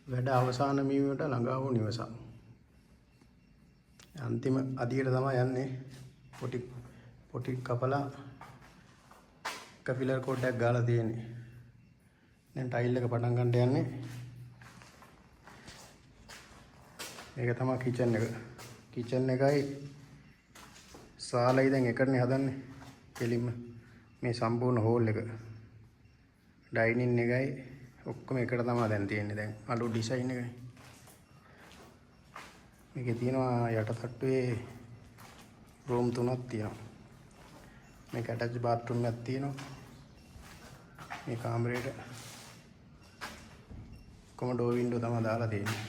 වැඩ අවසාන වීමට ළඟා වූ නිවසක්. අන්තිම අදියට තමයි යන්නේ. පොටි පොටි කපලා එක ෆිලර් කෝඩ් එකක් ගාලා තියෙන්නේ. දැන් ටයිල් එක පටන් ගන්න යන්නේ. මේක තමයි කිචන් එක. කිචන් එකයි සාලයි දැන් එකටනේ හදන්නේ. කෙලින්ම මේ සම්පූර්ණ හෝල් එක. ඩයිනින් එකයි ඔක්කොම එකට තමයි දැන් තියෙන්නේ දැන් අලුත් ඩිසයින් එකයි. මේකේ තියෙනවා යට තට්ටුවේ රූම් තුනක් තියෙනවා. මේක ඇටච් බාත්රූම් එකක් තියෙනවා. මේ කාමරේට ඔක්කොම ඩෝර් වින්ඩෝ තමයි දාලා තියෙන්නේ.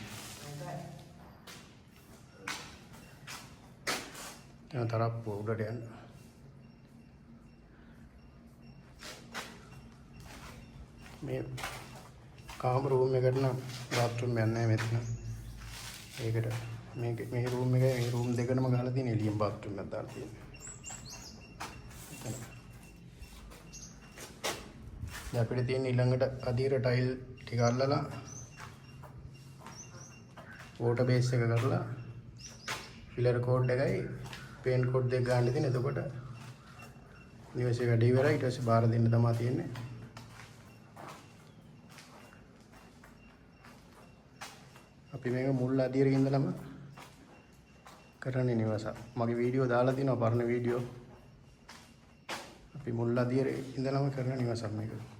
දැන් තරප්පුව උඩට යන්න. මේ කාමර රූම් එකට නම් බාත්රූම් එකක් නැහැ මෙතන. ඒකට මේක මේ රූම් එකයි මේ රූම් දෙකටම ගහලා තියෙන එළියෙන් බාත්රූම් එකක් දාලා තියෙනවා. එතන. දැන් අපිට තියෙන ඊළඟට අදියර ටයිල් ටික අල්ලලා වෝටර් බේස් එක කරලා ෆිලර් කෝඩ් එකයි පේන්ට් කෝඩ් දෙක ගන්න තියෙන. එතකොට නිවසේ වැඩ ඉවරයි. ඊට පස්සේ බාර දෙන්න තමයි තියෙන්නේ. අපි මේක මුල් අදියරේ ඉඳලම කරන්නේ නිවස. මගේ වීඩියෝ දාලා තිනවා පරණ වීඩියෝ. අපි මුල් අදියරේ ඉඳලම කරන නිවසක් මේක.